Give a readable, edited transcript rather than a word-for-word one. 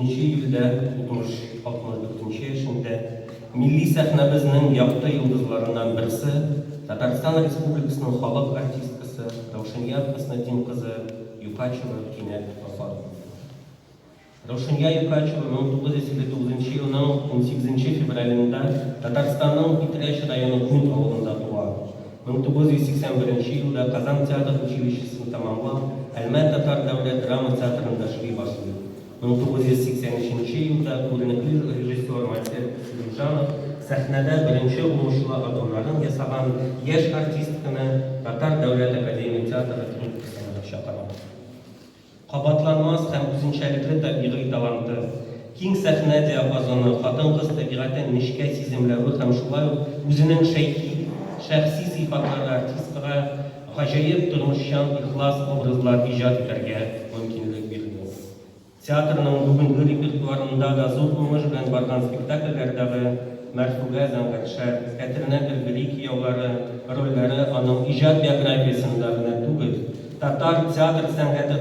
17 июльдә 60, 64 нче яшендә милли сәхнәбезнең якты йолдызларыннан берсе, Татарстан Республикасының халык артисткасы Раушания Хөснетдин кызы Юкачева кинәт вафат булды. Раушания Юкачева 1959 елның 18 февралендә Татарстанның Питрәч районы Күн авылында туа. 1981 елда Казан театр училищесын тәмамлап, Әлмәт татар дәүләт драма театрында эшли башлый. 1983 елда күренекле режиссер Мансер Селимжанов сәхнәдә беренче уңышлы адымнарын ясаган яшь артистканы Татар дәүләт академия театры труппасына чакыра. Кабатланмас һәм үзенчәлекле табигый таланты, киң сәхнә диапазоны, хатын-кыз табигатен нечкә сиземләве һәм шулай ук үзенең шәйхи, шәхси сыйфатлары артисткага гаҗәеп тормышчан ихлас образлар иҗат итәргә мөмкинлек бирде. Театрның бүгенге репертуарында да зур уңыш белән барган спектакльләрдәге Мәрфугә, Зәңгәр шәл, Кәтернә Көлгөри кияүләре рольләре аның иҗат биографиясендә генә түгел, татар театр сәнгате.